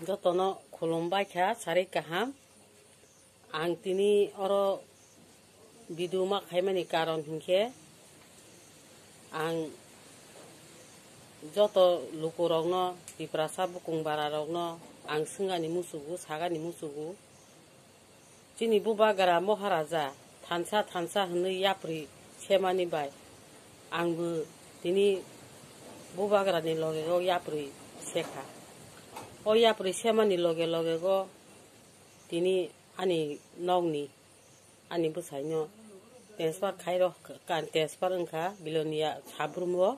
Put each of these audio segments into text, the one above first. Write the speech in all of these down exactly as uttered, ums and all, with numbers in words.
Jotono khulumbai kha, sarik kaham. Ang tini oro video ma khaimani karon hinkhe, ang joto lukurokno, Tiprasa bukung bararokno ang swngani musugo, sagani musugo. Chini bubagra Moharaja thansa thansa hwnwi yapri semani bai angbo tini bubagrani logego yapri sekha. O yapri semani loge logego tini ani nokni, ani bwsaino transfer khairok, transfer wngkha Bilonia Sabrum o.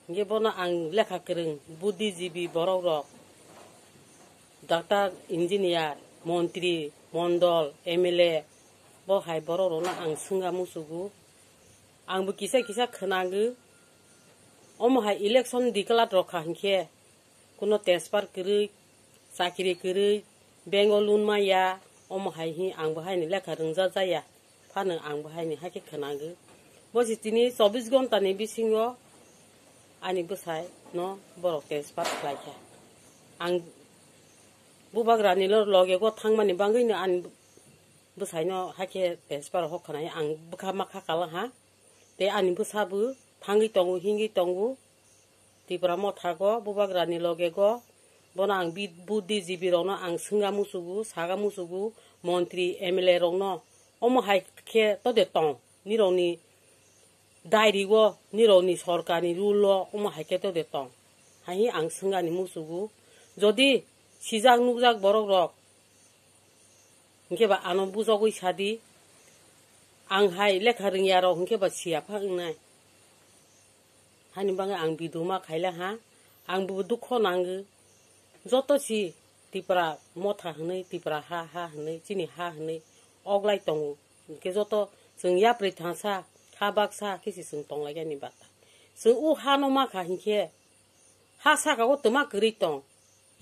Hinkhe bono ang lekha kwrwng, buddhijibi borok rok, doctor, engineer, montri, mondol, M L A, bo hai borok rokno ang swngna musugo. Angbo kisa kisa khwnango, omo hai election declare rok kha hinkhe, kuno tejpar kwrwi, chakri kwrwi, bank o loan maya, omo hai hi angbo haini lekha rwngjakjaya. Phano ang bo haini hakhe khwnango. Bo se tini chobbish ghonta ni bisingo ani bwsai no borok tejpar khlai kha. Ang bubagra ni lo-, loge go thangmani bagwi no ani bwsai no hakhe tejpar hok khwnai ang bwkha ma kha kala ha. Tei ani bwsa bo thangwi tongo, hingwi tongo. Tipra motha go, bubagra ni loge go, bono ang bi-, buddhijibi rokno ang swngna musugo, saga musugo, montri, M L A rokno, omo hai khe to de tong, nirokni dairi o, nirokni sorkarni rule o, omo hai khe to de tong, hai hi ang swngani musugo. Jodi sijak nukjak borok rok, hinkhe ba ano bujogwi sadi, ang hai lekha rwngya rok hinkhe ba siya pha wngnai. Hani bagwi ang video ma khaila ha, ang bo dukho nango. Joto si Tipra motha hwnwi, Tipra ha, ha hwnwi, chini ha hwnwi oglai tongo. Hinkhe joto chwng yapri thangsa, kha baksa khe si chwng tonglaikani bata. Chwng o ha no ma kha hinkhe, ha saka o twma kwrwi tong.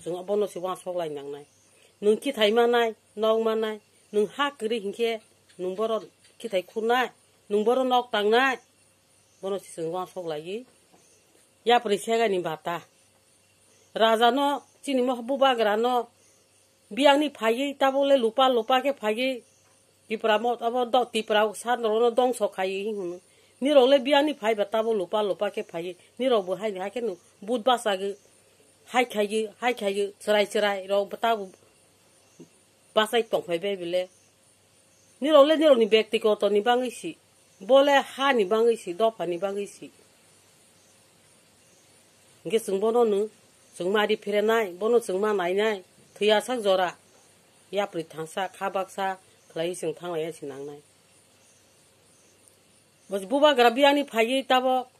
Chwng abono se uansuk lai nangnai. Nwng kithai manai, nok manai, nwng ha kwrwi hinkhe nwng boro kithai khurnai, nwng boro nok tangnai. Bono se chwng uansuk laiwi yapri segani bata. Raja no chini mo bubagra no biyangni phaiwi tabuk le lupa lupa khe phaiwi Tipra mo abo do-, Tipra sa rokno dongso khaiwi hwnwi. Nirok le biyangni phaiba tabuk lupa lupa khe phaiwi. Nirok bo haini hakhe no but bachagwi hai khaiwi, hai khaiwi, chwrai chwrai rok bo tabuk bachai tongphai bai bile. Nirok le nirokni bektigoto ni bagwi si. Bo le ha ni bagwi si, dopha ni bagwi si. Hinkhe chwng bono no, chwng ma ri pherenai, bono chwng ma nainai, thwiya sak jora, yapri thangsa, kha baksa khlaiwi chwng thanglaiya se nangnai. Bo bubagra biyangni phaiwi tabok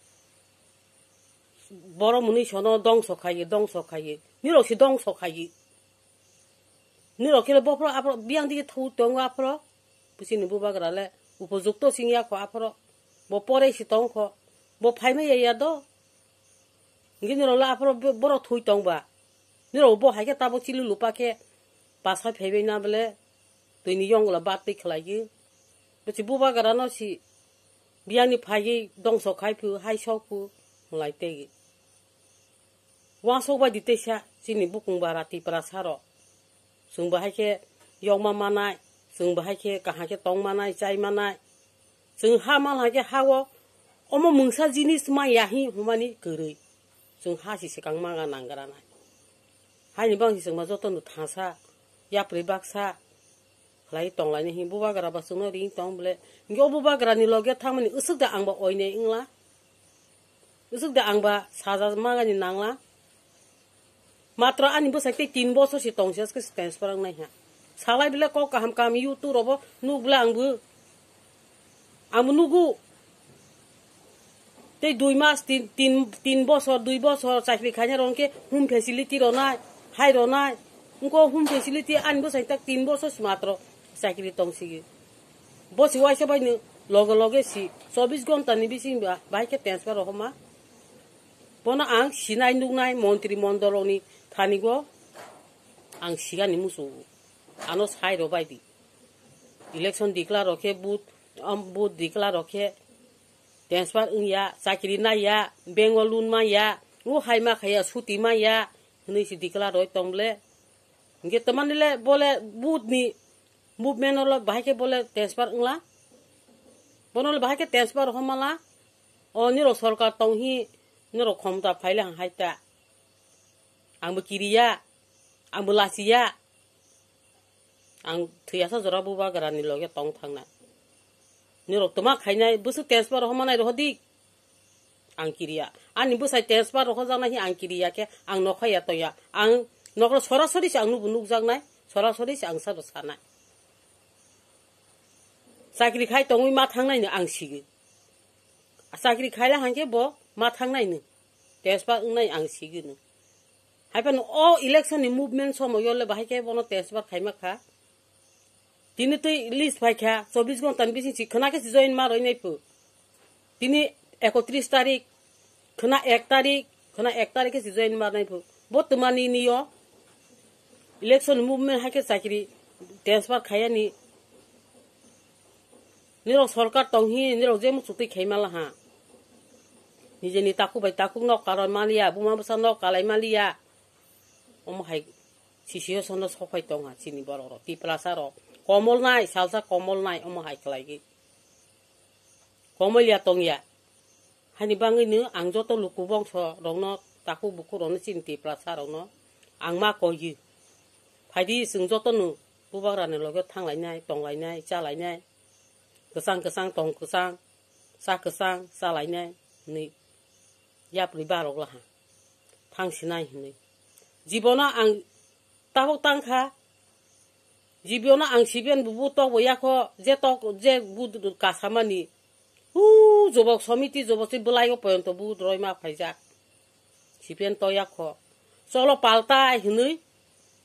borok mwnwi sono dongso khaiwi, dongso khaiwi, nirok se dongso khaiwi. Nirok khe bophro aphro biyang dige thu tongo aphro. Bwsini bubagra le upojukto sing ya kho aphro. Bo pore si tong kho. Bo phaima ya ya do. Hinkhe nirok le aphro bo-, borok thui tong ba. Nirok bo hai khe tabuk chili lupa khe bachai phaibai na bole. Twini yong la bat twi khlai gwi. Bwsi bubagra no si biyangni phaiwi dongso khai phu, hai sok phu, mwlai tei. Uansuk bai di teisa chini bukung bara Tiprasa rok. Chwng bo hai khe yokma manai, chwng bo hai khe kaham khe tong manai, chai manai. Chwng ha mal hai khe ha o omo mungsa jinis ma ya hi hwnmani kwrwi. Chwng ha si swkang ma ga nang gra nai. Haini bang si chwng ma joto no thangsa, yapri baksa khlai tong lai ni hi bubagra ba chwng no ring tong bole. Hinkhe o bubagra ni loge thang mani usuk da ang ba oinai wng la. Usuk da ang ba saja magani nangla. Matro ani bwsai tei tin bosor se tong se transfer wng nai ha. Salai bile kok kaham kaham YouTube robo nuk bwle ang bo. Ang bo nugu. Tei dui mas, tin, tin, tin bosor, dui bosor chakri khaina rok hwnkhe home facility ronai, hai ronai. Wngkhe home facility ani bwsai tak tin bosor se matro chakri tong sigi. Bo si uaisa bai no loge loge si chobbish ghonta ni bisingo bahai khe transfer rohorma. Bono ang sinai nuknai montri mondol rokni thani go ang sigani muchungo. Ano sai rw bai di. Election declare rw khe vote, um, vote declare rw khe transfer wngya, chakri naiya, bank o loan manya, o hai ma khaiya, suti manya hwnwi se declare rw tong bole. Hingke tamani le bole butni movement olo bahai ke bole transfer wngla. Bono le bahai ke transfer homala. O nirok sorkar tong hi nirok khomta phaile hang hai ta. Ang bo kiriya, ang bo lachiya. Ang thwiyasa jora bubagrani loge tong thangnai. Nirok toma khainai bwswk transfer rohormanai rohodik. Ang kiriya. Ani bwsai transfer rohorjaknai hi ang kiriya khe ang nokhaya toya. Ang nokro sorasori se ang nubu nukjaknai, sorasori se ang sabo sanai. Chakri khai tongwi ma thangnai no ang sigi. Chakri khaila hangke bo ma thangnai no. Transfer wngnai ang sigi no. Haiphano o election ni movement somoyo le bahai khe bono transfer khaima kha. Tini twi list phai kha, chobbish ghonta ni bising si khwna khe si join ma roi nai phu. Tini ekotris tarik, khwna ek tarik, khwna ek tarik khe si join ma roi nai phu. Bo twmani niyo election movement hai khe chakri transfer khayani. Nirok sorkar tong hi, nirok je muchuk twi khaima laha. Nijeni takhuk bai takhuk nok karon maliya, buma bwsa nok kalai maliya. Omo hai sisiyo sono sophai tongha chini borok rok, Tiprasa rok. Komol nai, salsa komol nai, omo hai khlaigwi. Komolya tongya. Hani bangwino ang joto luku bongso rokno, takhuk bukhuk rokno chini Tiprasa rokno ang ma koiyo. Phaidi chwng jotono bubagrani loge thanglainai, tonglainai, chalainai. Kwchang kwchang tong kwchang, cha kwchang chalainai hinwi yapri barok laha. Thangsinai hinwi. Jibono ang tabok tangkha. Jibono ang siben bubu tok bo yakho, je tok, je bu kasamani. Hu, jobok somiti, jobok si bwlai o poyonto bu roi ma phaijak. Sipen to yakho. Cholo paltai hinwi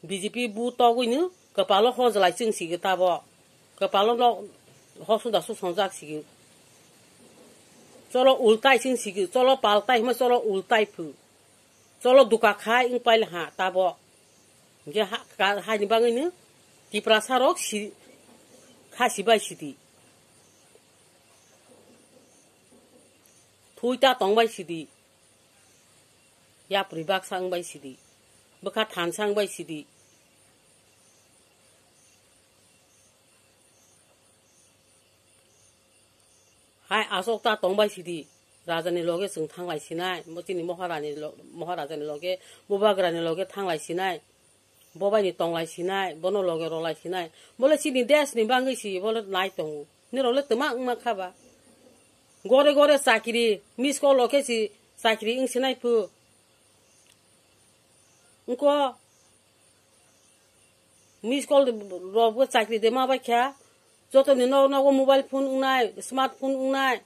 B J P bu togwino kwpalo hojlai chwng sigi tabo. Kwpalo no hosuda su songjak sigi. Cholo ultai chwng sigi, cholo paltai hima cholo ultai phu. Cholo duka khai wng pail ha tabo. Hingke ha, ka, haini bangwino Tiprasa rok si, kha sibai sidi. Thui ta tongbai sidi. Yapri baksa wngbai sidi. Bwkha thansa wngbai sidi. Hai aswk ta tongbai sidi. Rajani loge chwng thanglai sinai. Bo chini Maharani lo-, Maharajani loge, Bubagrani loge thanglai sinai. Bo bai ni tonglai sinai, bono loge rolai sinai. Bole chini desh ni bangwi si, bole nai tongo. Nirok le twma wngma kha ba. Gore gore chakri, miss call o khe si chakri wng sinai phu. Wngko miss call rok bo chakri de ma bai kha. Joto ni nok nogo mobile phone wngnai, smartphone wngnai.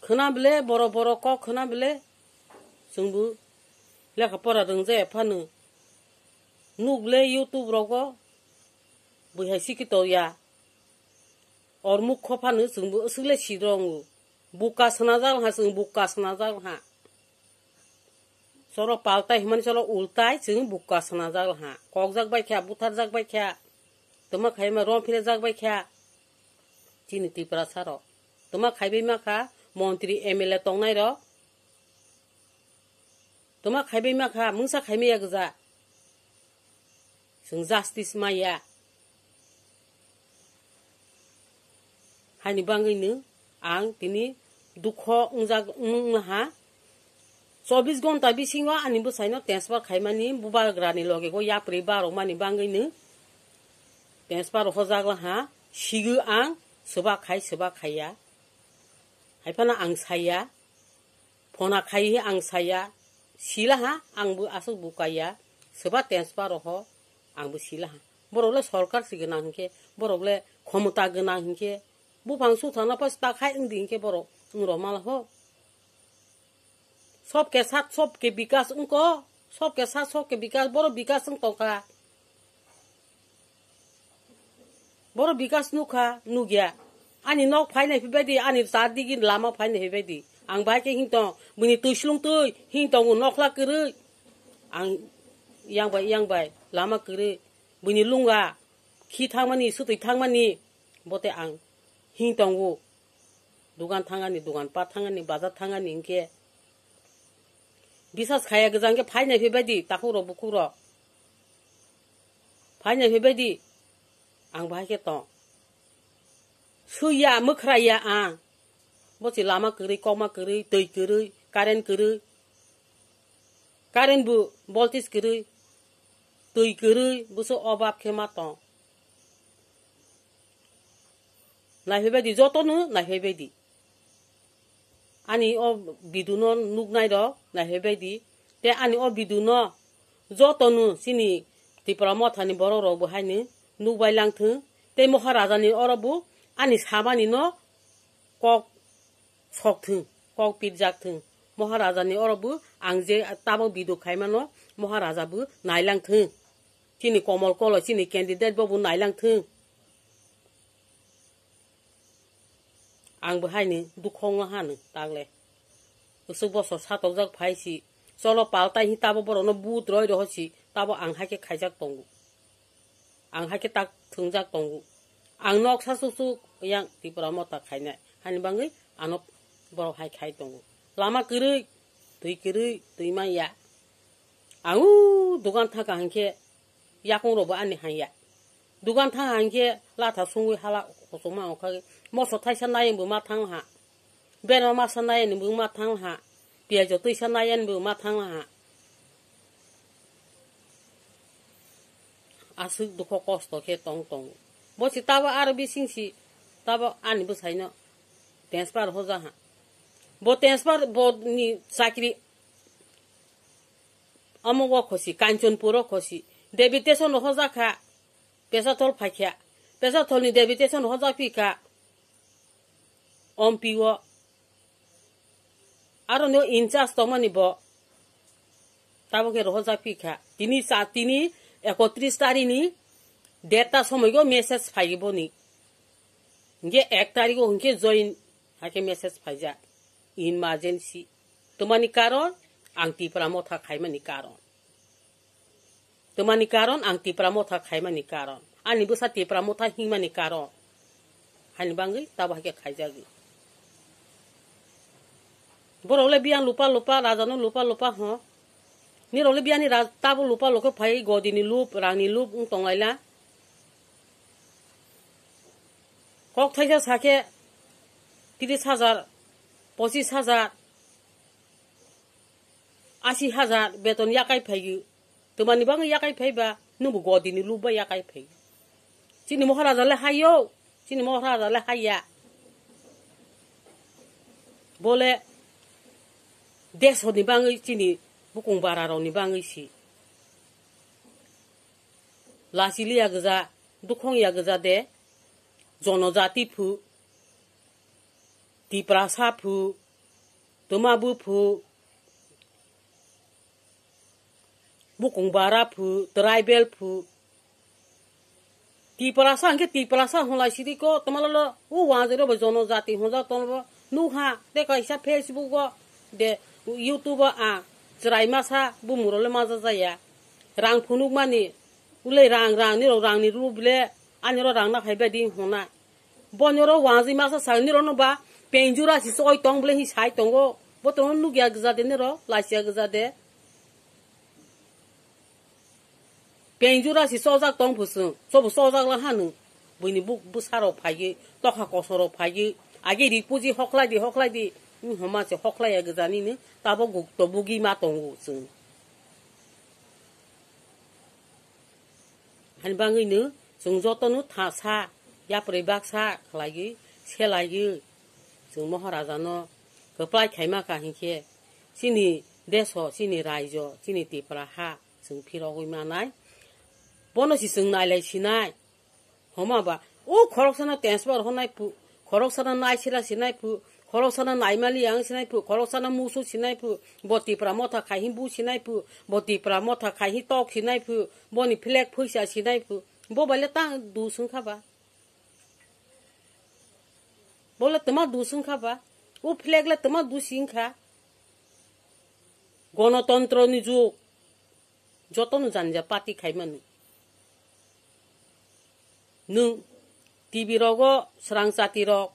Khwna bele, borok borok kok khwna bele, chwngbo lekha pora rwngjaya phano. Nuk bele YouTube rogo, bwihai sikhi tongya. Or mukho phano chwngbo aswk le sidrongo. Buka swnajak ha, chwng buka swnajak ha. Choro paltai hwnmani choro ultai, chwng buka swnajak ha. Kokjak bai kha, butharjak bai kha. Twma khaima rom philajak bai kha. Chini Tiprasa rok. Twma khaibai ma kha, montri M L A tongnai rok. Twma khaibai ma kha, mungsa khaimaya gwja. Chwng justice maya. Haini bangwino ang tini dukho wngjak wngma ha. Chobbish ghonta bisingo ani bwsaino transfer khaimani, bubagrani loge go yapri barokmani bangwino transfer hojak laha. Sigo ang swbak khai, swbak khaiya. Haiphano ang saya. Phona khai ang saya, silaha, ang bo aswk bo kaiya, swba transfer roho, ang bo silaha. Borok le sorkar si gwnang hinkhe, borok le khomota gwnang hinkhe, buphang suthana pas ta khai wngdi hinkhe borok wng rok malaho. Sob ke sat, sob ke bikas wngko, sob ke sat, sob ke bikas, borok bikas wng tongkha. Boro bikas nukha, nukya. Ani nok phainai phibadi, ani char digi lama phainai phibadi. Ang bai khe hintong, bini twi slung twi, hintong nokhla kwrwi. Ang yang bai, yang bai, lama kwrwi. Bini lunga, khi thangmani, swtwi thangmani, bote ang hintongo. Dugan thangani, dugan pat thangani, bazar thangani hinkhe. Bisas khaya gwjang khe phainai phibadi, takhuk rok, bukhuk rok. Phainai phaibaidi. Ang bahai khe tong. Suiya, mwkhraiya ang. Bosi lama kwrwi, kokma kwrwi, twi kwrwi, current kwrwi. Current bo voltage kwrwi, twi kwrwi, boso obab khe ma tong. Naiphaibaidi, jotono naiphaibaidi. Ani o video no nuknai rok naiphaibaidi. Te ani o video no jotono chini Tipra Mothani borok rok bo haino nukbai langthwng. Te Maharaja ni oro bo ani samani no kok sok thwng, kok pirjak thwng. Maharaja ni oro bo ang je tabok video khaimano Maharaja bo nailang thwng. Chini Komol Kolo, chini candidate bo bo nailang thwng. Ang bo haini dukhong no hano tagle. Usuk bosor satokjak phai si. Cholo paltai hi tabo borok no but roi roho si. Tabo ang hai khe khaijak tongo. Ang hai khe tak thwngjak tongo. Ang noksa suk suk yang Tipra Motha khainai. Hani bangwi ano borok hai khai tongo. Lama kwrwi, twi kwrwi, twi manya. Ang u dogan thaka hinkhe yakung rokbo ani hanya. Dogan thaka hinkhe latha sungwi hala kuchukma ongkha. Moso thaisa nai wngbo ma thang ha. Berma masa nai wngbo ma thang ha. Piyajo twisa nai wngbo ma thang ha. Aswk dukho kosto khe tong tongo. Bo si tabo aro bising si tabo ani bwsaino transfer hoja ha. Bo transfer bo ni chakri omo o khosi, Kanchanpur o khosi. Deputation hoja kha, Pesathol phai kha. Pesathol ni deputation hoja phi kha. Ompi o. Aro no in charge tongmani bo. Tabo khe rohorjak phi kha. Tini sa, tini ekotris tari ni derta somoi go message phai boni. Hinkhe ek tari go hinkhe join hakhe message phaijak. Emergency. Twmani karon ang Tipra Motha khaimani karon. Twmani karon ang Tipra Motha khaimani karon. Ani bwsa Tipra Motha himani karon. Hani bangwi tabo hai khe khaijagwi. Borok le biyang lupa lupa, raja no lupa lupa ho. Nirok le biyani raj-, tabo lupa lupa phai godi ni lup, rang ni lup wng tong laila. Kok thaisa sakhe tris hajar, pochis hajar, asi hajar beton yakai phaiyo. Twmani bangwi yakai phaiba, nwngbo godi ni lup bai yakai phai. Chini Maharaja le hayo, chini Maharaja le haya. Bole desh ni bangwi chini bukung bara rok ni bangwi si. Lachiliya gwja, dukhong ya gwja de, jonojati phu, Tiprasa phu, twma buphu, bukung bara phu, tribal phu. Tiprasa hwnkhe Tiprasa hwnlai sidi ko, twma lolo, o wanjwi robo jonojati hwnjak tongo, nukha, tei kaisa Facebook o, de, YouTube o a, chwrai masa, bumung rok le maja jaya. Rang phunukmani, ulai rang, rang, nirok rang ni rw bile, ani oro rang nakhai badi hwnna. Boni oro wanjwi masa sa nirok no ba penjura si soi tong bole hi sai tongo. Bo tong nukya gwja de nirok, lasia gwja de. Penjura si sojak tong phu chwng, sobo sojak la hanu. Buini buk bwsa rok phaiwi, tokha koso rok phaiwi, agi ri puji hokhlai di, hokhlai di. Ni homa se hokhlai ya gwja nini, tabo guk to bugi ma tongo chwng. Hani bangwino chwng jotono thasa, yapri baksa khlaiwi, selaiwi, chwng Maharaja no kwplai khaima kha hinkhe, chini deso, chini raijo, chini Tipra ha chwng phirogwi manai. Bono si chwng nailai sinai. Homa ba, o khoroksano transfer honai phu, khoroksano naisira sinai phu, khoroksano naimali yang sinai phu, khoroksano musu sinai phu, bo Tipra Motha khai hi bu sinai phu, bo Tipra Motha khai hi tok sinai phu, boni flag phuisa sinai phu, bo bai le ta du swng kha ba. Bo le twma du swng kha ba, o flag le twma du sing kha. Gonotontro ni jug. Jotono jani ja party khaimani. Nwng T V rogo srang chati rok,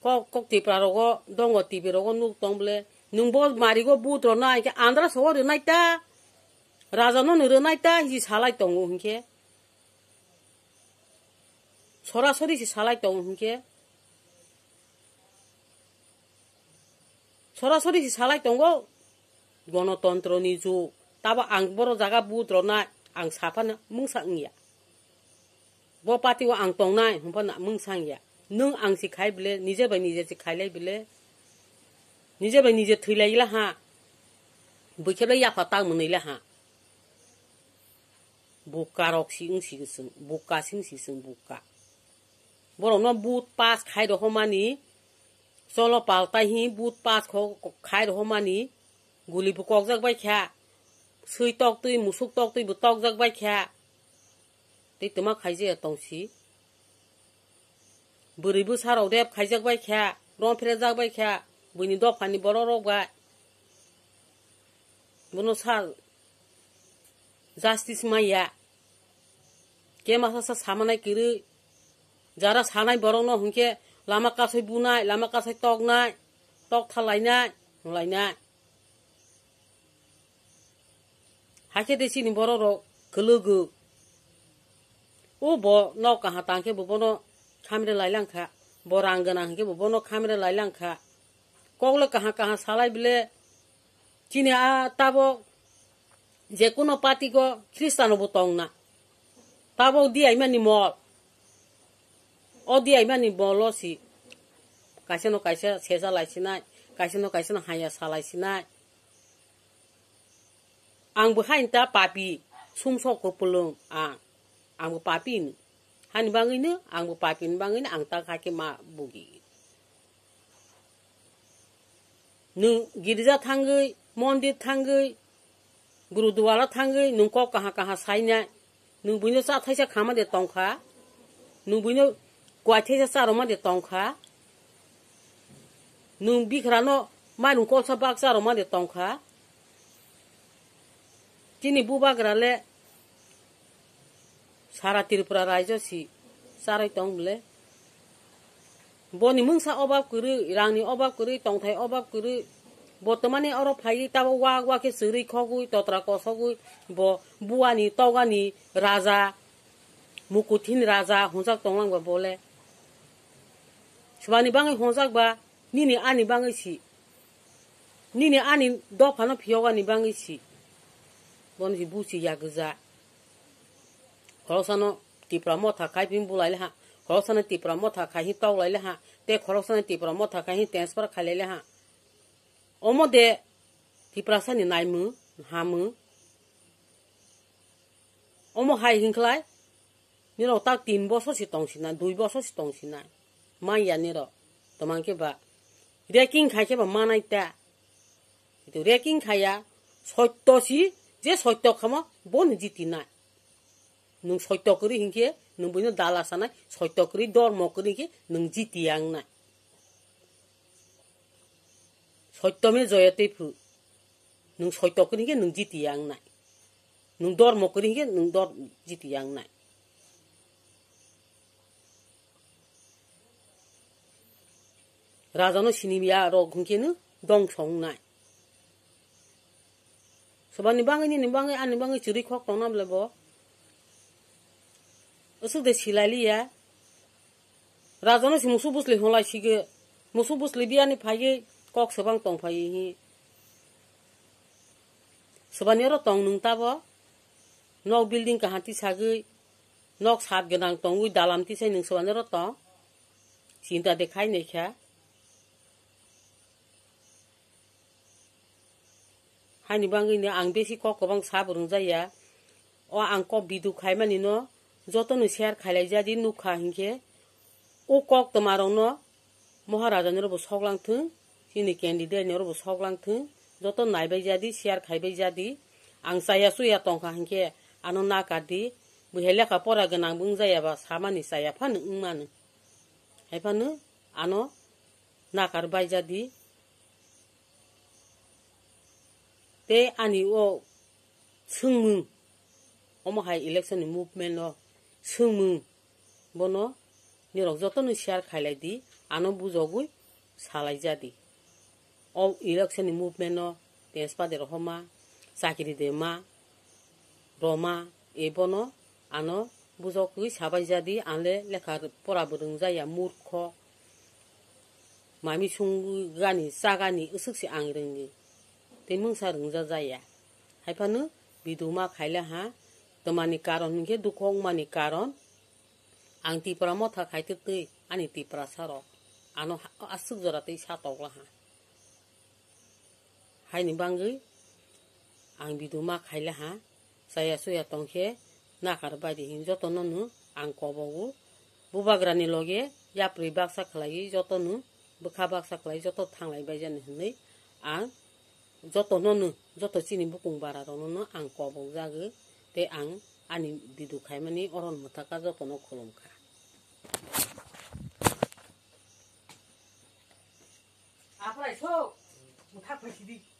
kok, kok Tipra rogo dongo T V rogo nuk tong bole. Nwng bo marigo but rwna hinkhe andra sogo rwnai ta, raja no ni rwnai ta hinwi salai tongo hinkhe. Sorasori se salai tong hinkhe, sorasori se salai tongo, gonotontro ni jug. Tabo ang boro jaga vote rwnai, ang saphano mungsa wngya. Bo party o ang tongnai hwnphano mungsa wngya. Nwng ang si khai bile, nije bai nije si khailai bile, nije bai nije thwilaila ha, bwkhe bai yapha ta mwnwila ha. Buka rok si wng si chwng, buka si wng si chwng buka. Borokno vote pass khai rohormani, cholo paltai hi vote pass kho-, khai rohormani, guli bo kokjak bai kha, swi toktwi, musuk toktwi bo tokjak bai kha. Tei twma khaijaya tong si. Bwrwi bwsa rok rep khaijak bai kha, rom pherejak bai kha, buini dophani borok rok bai. Bono sa justice maya. Kema sasa samanai kwrwi. Jara sanai borokno hinkhe lama kasai bunai, lama kasai toknai, tok thalainai, hwnlainai. Hakhe de chini borok rok kwlwgo. O bo nok kaha tangkhe bo bono khamre lailang kha. Bo rang gwnang hinkhe bo bono khamre lailang kha. Kokle kaha kaha salai bile chini a tabok je kuno party go Christian bo tongna. Tabok diyaimani mol. O diyaimani molo si. Kaisa no kaisa sesa laisinai, kaisa no kaisa no haya salaisinai. Ang bo hain ta papi, sumsok kwpwlwng ang. Ang bo papi ni. Hani bangwi no, ang bo papi ni bangwi no, ang ta kha khe ma bugi. Nwng girja thangwi, mondir thangwi, gurudwara thangwi, nwng kok kaha kaha sainai. Nwng buino cha thaisa khama de tongkha. Nwng buino kwai thaisa charwma de tongkha. Nwng bikrano mairung kolsa bak charwma de tongkha. Chini bubagra le sara Tripura raijo si charwi tong bwle. Boni mungsa obab kwrwi, rangni obab kwrwi, tongthai obab kwrwi. Bo twmani oro phaiwi tabo wak wak khe chwrwi khogwi, totra kosogwi, bo buani togani raja, mukuthini raja hwnjak tonglang ba bole. Swbani bangwi hwnjak ba, nini ani bangwi si. Nini ani dophano phiyogani bangwi si. Bono si buchi ya gwja. Khoroksano Tipra motha khai phi bulai le ha. Khoroksano Tipra motha khai hi tok lai le ha. Te khoroksano Tipra motha khai hi transfer khai lai le ha. Omo de Tiprasani naimung, hamung. Omo hai hinkhlai, nirok ta tin bosor si tong sinai, dui bosor si tong sinai. Manya nirok, tomang khe ba, reking khai khe ba manai ta. Itu reking khaya, sotto si, je sotto khamo, bo ni jiti nai. Nwng sotto kwrwi hinkhe, nwng buino dala sanai, sotto kwrwi dormo kwrwi hinkhe, nwng jiti yang nai. Sotto me joyate phu. Nwng sotto kwrwi hinkhe, nwng jiti yang nai. Nwng dormo kwrwi hinkhe, nwng dor jiti yang nai. Rajano siniya rok hinkhe no dongso wngnai. Sobani bangwi nini bangwi ani bangwi chwrwi khok tongna bwle bo. Aswk de silai liya. Rajano si musu bwsli hwnlai sigwi. Musu bwsli biyani phaiwi kok swbang tong phaiwi hi. Sobani oro tong nwng tabo. Nok building kaham tisagwi. Nok sat gwnang tongwi dalam tisai nwng sobani oro tong. Chinta de khai naikha. Haini bangwi no ang besi kok kwbang sap rwngjaya. O ang kok video khaimani no jotono share khailai jadi nukha hinkhe. O kok twmarokno Maharaja ni rokbo soklang thung, chini candidate ni rokbo soklang thung, joto naibai jadi, share khaibai jadi. Ang chaya chuya tongkha hinkhe ano nakardi, bwhai lekha pora gwnang bo wngjaya ba samani chaya phano wngmano. Haiphano ano nakar bai jadi. Tei ani o swngmung, omo hai election ni movement o swngmung, bono nirok jotono share khailai di, ano bujogwi salai jadi. O election ni movement o tenspade rohorma, chakri de ma, roma, e bono ano Bujokgwi sabai jadi, ang le lekha pora bo rwngjaya, murkho. Mami sungani, chagani, aswk se ang rwngwi. Tei mungsa rwngjajaya. Haiphano video ma khaile ha, twmani karon hinkhe dukhu wngmani karon, ang Tipra motha khai twtwi ani Tiprasa rok ano ha-, aswk jora tei sa tokla ha. Haini bangwi ang video ma khaile ha, chaya chuya tongkhe nakar baidi hin jotono no ang kobogo. Bubagrani loge yapri baksa khlaiwi jotono, bwkha baksa khlai joto thanglai baijani hinwi ang jotono no, joto chini bukung bara rokno no ang kobok jagwi tei ang ani video khaimani oron mwthaka jotono khulumkha. Aphrai sok, mwthak phaisidi.